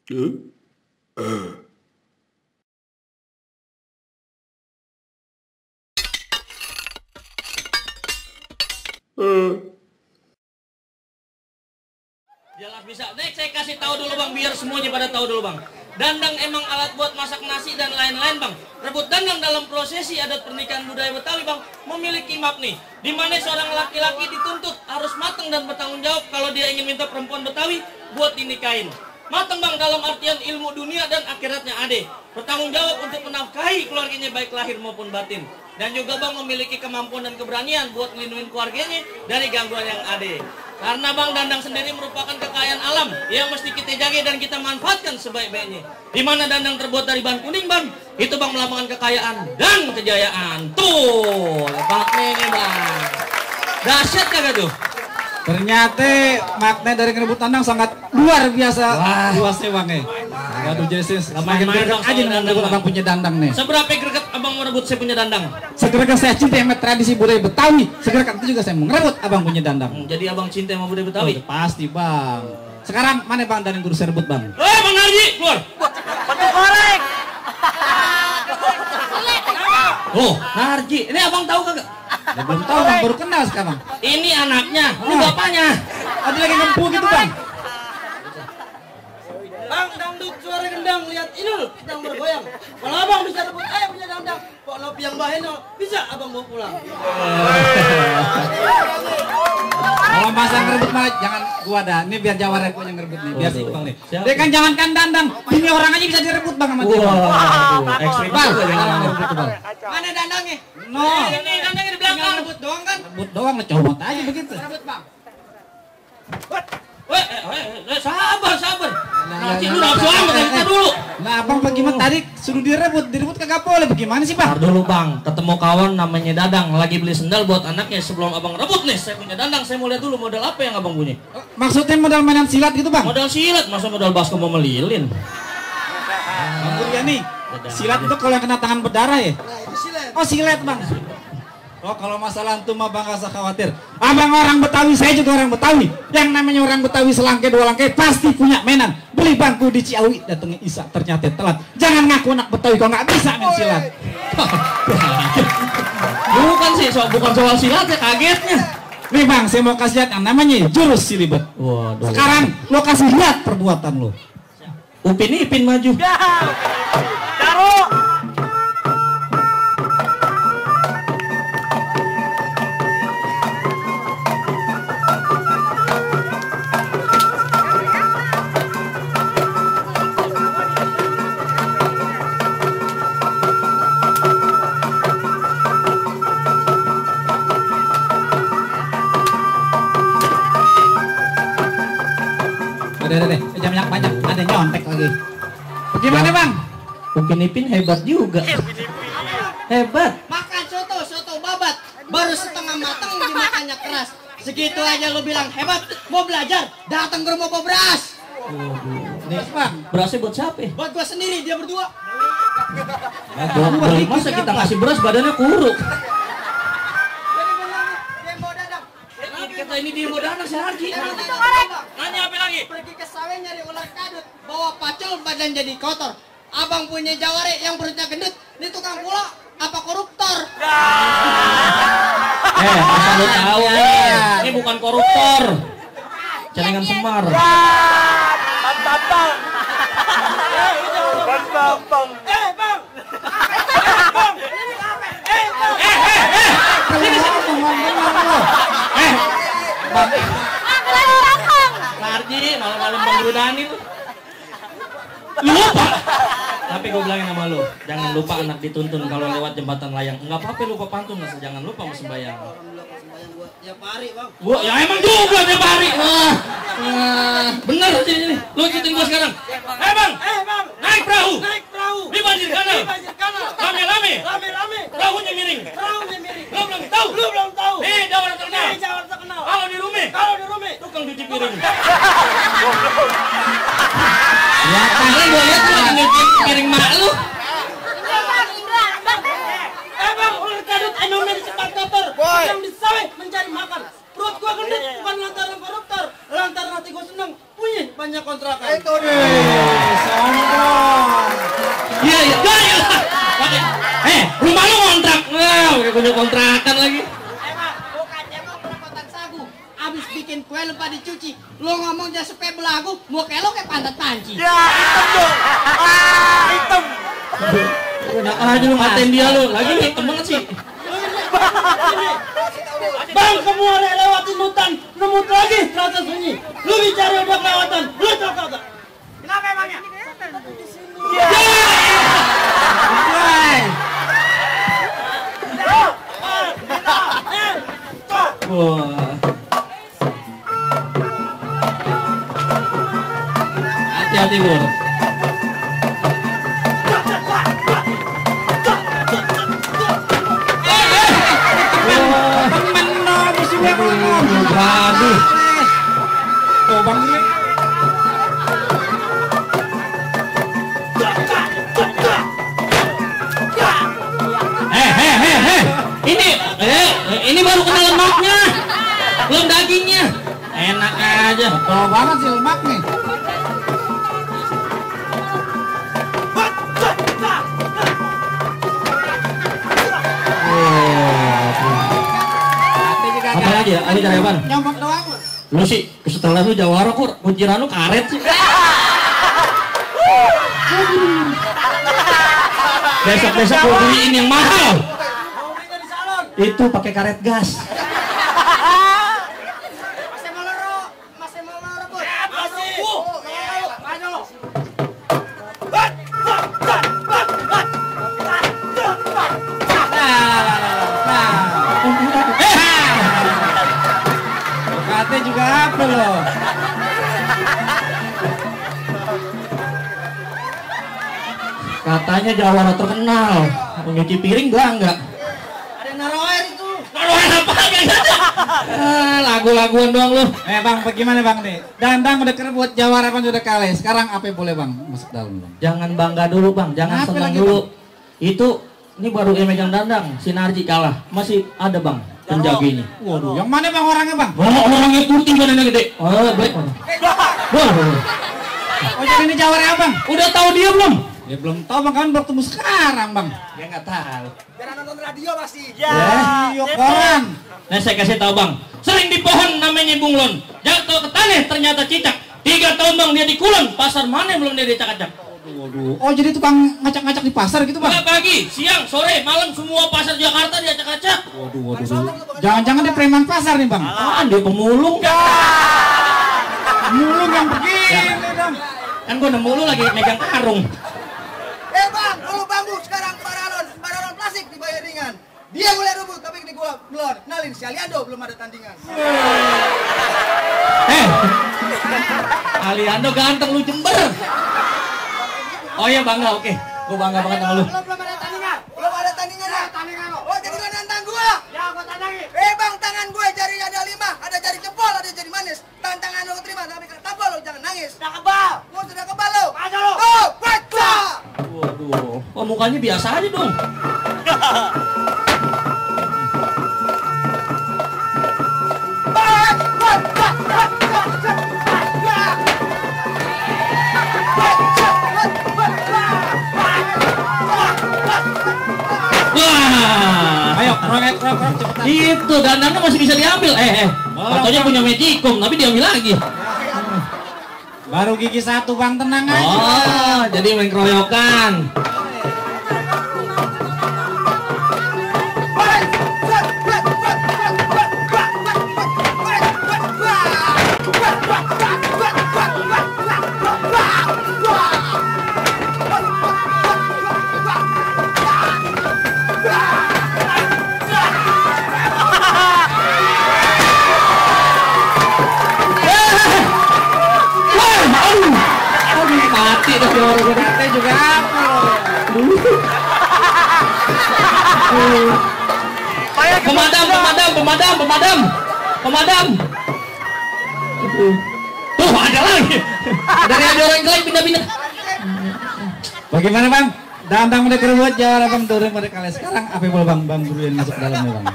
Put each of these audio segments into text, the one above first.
Jelas bisa. Nek saya kasih tahu dulu bang, biar semuanya pada tahu dulu bang. Dandang emang alat buat masak nasi dan lain-lain bang. Rebut dandang dalam prosesi adat pernikahan budaya Betawi bang memiliki makna di mana seorang laki-laki dituntut harus matang dan bertanggung jawab kalau dia ingin minta perempuan Betawi buat dinikahin. Matang bang dalam artian ilmu dunia dan akhiratnya ade. Bertanggung jawab untuk menafkahi keluarganya baik lahir maupun batin. Dan juga bang memiliki kemampuan dan keberanian buat melindungi keluarganya dari gangguan yang ade. Karena bang dandang sendiri merupakan kekayaan alam yang mesti kita jaga dan kita manfaatkan sebaik-baiknya. Di mana dandang terbuat dari bahan kuning bang, itu bang melambangkan kekayaan dan kejayaan. Tuh, makna ini bang. Dahsyat kagak tuh? Ternyata makna dari ngerebut dandang sangat luar biasa. Luasnya bang ya. Waduh Jesus, semakin greget aja dengan ngerebut abang punya dandang nih. Seberapa greget abang merebut saya punya dandang? Segerakan saya cinta sama tradisi budaya Betawi. Segerakan itu juga saya mau ngerebut abang punya dandang. Jadi abang cinta sama budaya Betawi? Oh, pasti bang. Sekarang mana bang dan yang guru saya rebut bang? Bang Narji, keluar. Batu korek. Oh, Narji, ini abang tahu kagak? Ya, belum tahu bang, baru kenal sekarang. Ini anaknya, ini bapaknya. Ada lagi ngempu gitu bang. Bang, dangdut suara gendang, lihat ini loh, sedang bergoyang. Kalau abang bisa rebut ayam punya dangdang, kok nopi yang baheno bisa abang bawa pulang. Kalau masa ngerebut mah jangan gua dah. Ini biar Jawara gua yang ngerebut nih, biar sih bang nih. Dia kan jangankan dandang, ini orang aja bisa direbut bang sama dia. Ekstrim Bang, juga jangan ngerebut tuh, bang. Mana dandangnya? No. Ini dandangnya di belakang. Rebut doang kan? Rebut doang, ngecomot aja begitu. Rebut bang. Sabar. Nanti lu nafsu amat kita dulu. Nah, abang bagaimana tadi suruh direbut kagak boleh. Bagaimana sih bang? Ntar dulu bang, ketemu kawan namanya Dadang lagi beli sendal buat anaknya. Sebelum abang rebut nih, saya punya dandang. Saya mau lihat dulu modal apa yang abang punya. Maksudnya modal mainan silat gitu bang? Modal silat, masa modal baskom mau melilin? Bang Buryani, silat itu kalau yang kena tangan berdarah ya? Oh silet bang. Oh kalau masalah antum mah bang gak usah khawatir. Abang orang Betawi, saya juga orang Betawi. Yang namanya orang Betawi selangkai dua langkai pasti punya mainan. Beli bangku di Ciawi, datengnya Isa ternyata telat. Jangan ngaku anak Betawi kalau nggak bisa main silat. Bukan sih, bukan soal silat ya kagetnya. Nih bang, saya mau kasih lihat yang namanya jurus silibet. Waduh. Sekarang lo kasih lihat perbuatan lo. Upin Ipin maju. Taruh. Udah, jamnya banyak, ada nyontek lagi. Bagaimana bang? Upin Ipin hebat juga. Hebat. Makan soto babat. Baru setengah matang dimakannya keras. Segitu aja lu bilang hebat. Mau belajar, datang ke rumah Pak Beras. Nih bang, Berasnya buat siapa? Buat gua sendiri, dia berdua. Masa kita kasih beras badannya kuruk? Dia mau dadang. Kita ini dia mau dadang si Harji. Nanya apa lagi? Pergi ke sawah nyari ular kadut. Bawa pacul badan jadi kotor. Abang punya jaware yang perutnya gendut. Ini tukang pula apa koruptor? Asal lu tahu ini bukan koruptor. Celengan Semar. Bang. Narji, malam-malam Bang Rudani tuh. Lupa. Tapi gue bilangin sama lu, jangan lupa anak dituntun kalau lewat jembatan layang. Enggak apa-apa lupa pantun, asal jangan lupa mau sembahyang. Ya pari bang. Gua ya emang juga tiap hari. Bener sini. Lu ikutin gua sekarang. Bang. Naik perahu. Di banjir kanal. Rame-rame. Perahunya miring. Lu belum tahu. Jawara terkenal. Kalau di rumah. Tukang cuci piring. Ya kali gua lihat lu lagi nyuci piring mak lu. Bang, ular kadut enorme di sepak kotor. Yang di sawah mencari makan. Perut gua gendut bukan lantaran koruptor, lantaran hati gua seneng punya banyak kontrakan. Kayak punya kontrakan lagi. Emang, bukannya mau perebutan sagu. Abis bikin kue lupa dicuci. Lo ngomong jangan supaya belagu, mau kayak lo kayak pantat panci. Ya, hitam dong. Hitam. Enak aja lu ngatain dia lu. Lagi hitam banget sih. Bang, kamu ada lewatin hutan, nemu lagi terasa sunyi. Lu bicara udah kelewatan, lu tau kagak? Kenapa emangnya? Wah. Hati-hati, Bur. Waduh. Tuh bang ini. Ini baru kena lemaknya, belum dagingnya. Enak aja. Betul banget sih lemak nih. Apa lagi ya? Ada cara apa? Nyomot doang. Lu sih kesetelan lu Jawara kok kunciran lu karet sih. Besok-besok gua beliin yang mahal. Itu pakai karet gas. Masih mau rebut. Katanya juga apa loh? Katanya Jawara terkenal. Nyuci piring gua enggak. Ada naruh air itu. Naruh apa lagu-laguan doang lu. Bang, bagaimana bang nih? Dandang udah kerebut, Jawara kan udah kalah. Sekarang apa yang boleh bang? Masuk dalam bang. Jangan bangga dulu bang, jangan Apa senang lagi, dulu. Itu ini baru yang megang dandang, Sinarji kalah. Masih ada bang penjaganya. Waduh, yang mana bang orangnya bang? Oh, orangnya putih badannya gede. Oh, baik. Wah. Oh jadi ini Jawara ya bang? Udah tahu dia belum? Ya belum tahu bang, kan baru ketemu sekarang bang. Dia nggak tahu. Biar nonton radio pasti. Iya koran. Nah saya kasih tahu bang, sering di pohon namanya bunglon, jatuh ke tanah ternyata cicak. 3 tahun bang dia di kulon, pasar mana belum dia dicak-cak. Waduh. Oh jadi tukang ngacak-ngacak di pasar gitu bang? Pagi, siang, sore, malam semua pasar Jakarta dia acak-acak. Waduh. Jangan-jangan dia preman pasar nih bang? Apaan dia pemulung? Mulung yang begini dong. Kan gua nemu lu lagi megang karung. Bang, dulu bambu sekarang paralon plastik dibayar ringan. Dia boleh rebut tapi di gua belum. Kenalin si Aliando belum ada tandingan. Aliando ganteng lu Jember. Oh iya bangga, oke. Gua bangga banget sama lu. Belum ada tandingan. Belum ada tandingan ya? Tandingan lo. Oh jadi gua nantang gua. Ya gua tandangin. Bang, tangan gue jarinya ada 5, ada jari jempol, ada jari manis. Tantangan lo terima tapi kena tabal lo jangan nangis. Sudah kebal. Gua sudah kebal lo. Aja lo. Oh, baca. Waduh. Oh mukanya biasa aja dong. Wah, Ayo, roket cepetan. itu dandangnya masih bisa diambil. Katanya punya magicom, tapi diambil lagi. Baru gigi 1 bang, tenang aja. Oh, jadi main keroyokan. Mati dah Jawara gue. Katanya juga apa loh? Pemadam. Tuh ada lagi. Dari ada orang lain pindah-pindah. Bagaimana bang? Dandang udah kerebut, Jawara bang turun pada kalian. Sekarang apa yang boleh bang? Bang Guru yang masuk dalamnya bang.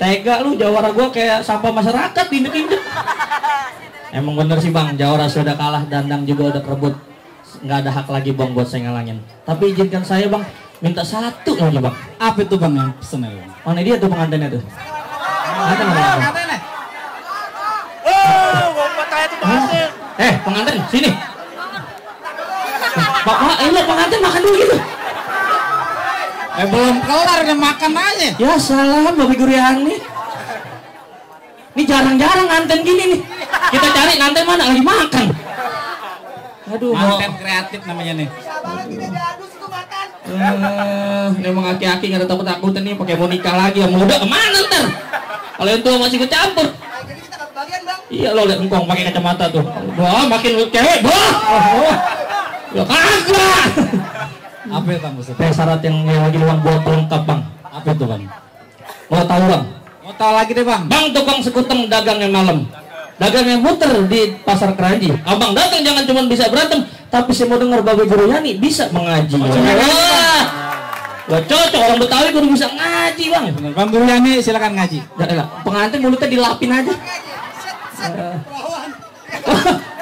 Tega lu Jawara gua kayak sampah masyarakat tindik-tindik. Emang bener sih bang, Jawara sudah kalah, Dandang juga udah kerebut. Nggak ada hak lagi bang buat saya ngalangin. Tapi izinkan saya bang, Minta satu lagi bang. Apa itu bang yang pesen ya? Mana dia tuh pengantinnya tuh? Pengantin mana? Pengantin sini. Bapak, ini pengantin makan dulu gitu. Belum kelar udah makan aja. Ya salam Bapak Guryani. Ini jarang-jarang nganten gini nih. Kita cari nganten mana lagi makan. Aduh, manten kreatif namanya nih. Ini emang aki-aki nggak ada takut-takutan nih pakai mau nikah lagi yang muda kemana ntar? Kalau yang tua masih kecampur. Iya lo lihat engkong pakai kacamata tuh. Wah makin cewek, wah. Ya kagak. Apa itu bang? Syarat yang lagi luang buat pelengkap bang. Apa itu bang? Mau tahu bang? Mau tahu lagi deh bang. Bang tukang sekuteng dagangnya malam. Dagangnya muter di pasar Keranji. Abang datang jangan cuma bisa berantem, tapi saya mau dengar Bapak Guryani bisa mengaji. Wah cocok orang Betawi kudu bisa ngaji bang. Bener. Bang Guryani silakan ngaji. Ya, pengantin mulutnya dilapin aja.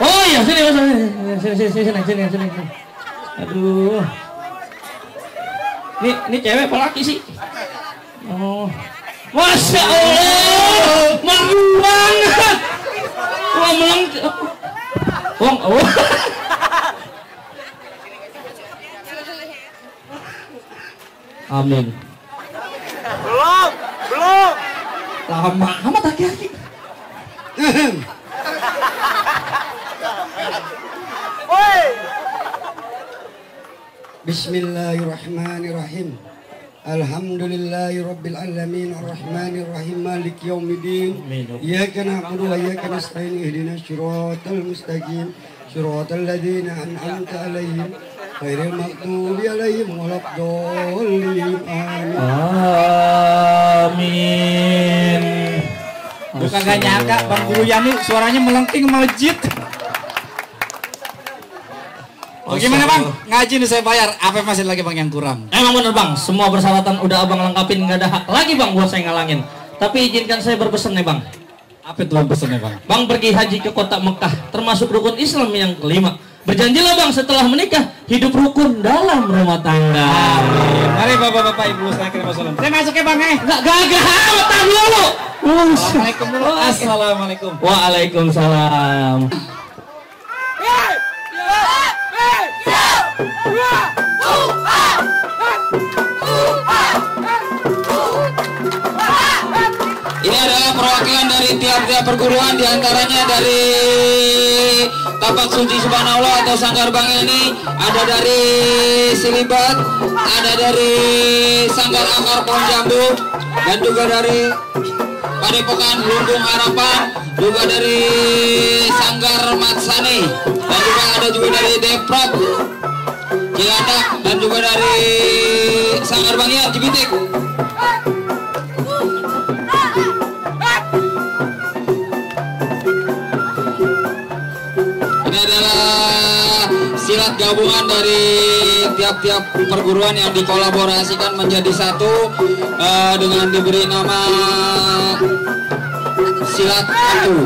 Oh iya sini mas, sini. Aduh. Ini cewek apa laki sih? Oh. Masya Allah, malu banget. Wah meleng. Oh. Amin. Belum. Lama amat aki-aki. Bismillahirrahmanirrahim. Alhamdulillahirabbil alamin arrahmanir rahim maliki yaumiddin. Iyyaka na'budu wa iyyaka nasta'in ihdinas siratal mustaqim siratal ladzina an'amta 'alaihim ghairil maghdubi 'alaihim waladdallin. Amin. Bukan gak nyangka Bang Guryani suaranya melengking melejit. Bagaimana bang? Ngaji nih saya bayar. Apa masih lagi bang yang kurang? Emang bener bang, semua persyaratan udah abang lengkapin, nggak ada hak lagi bang buat saya ngalangin. Tapi izinkan saya berpesan nih bang. Apa itu bang pesannya bang? Bang pergi haji ke kota Mekah, termasuk rukun Islam yang kelima. Berjanjilah bang setelah menikah hidup rukun dalam rumah tangga. Amin. Mari bapak-bapak ibu saya kirim salam. Saya masuk ya bang Nggak gagah, tahan dulu. Assalamualaikum dulu. Assalamualaikum. Waalaikumsalam. Ini adalah perwakilan dari tiap-tiap perguruan, diantaranya dari Tapak Suci Subhanallah atau Sanggar Bang ini, ada dari Silibat, ada dari Sanggar Akar Pohon Jambu, dan juga dari Padepokan Lunggung Harapan, juga dari Sanggar Matsani, dan juga ada juga dari Deprak Cilandak, dan juga dari Sanggar Bangian Cibitik. Ini adalah silat gabungan dari tiap-tiap perguruan yang dikolaborasikan menjadi satu dengan diberi nama silat Atu.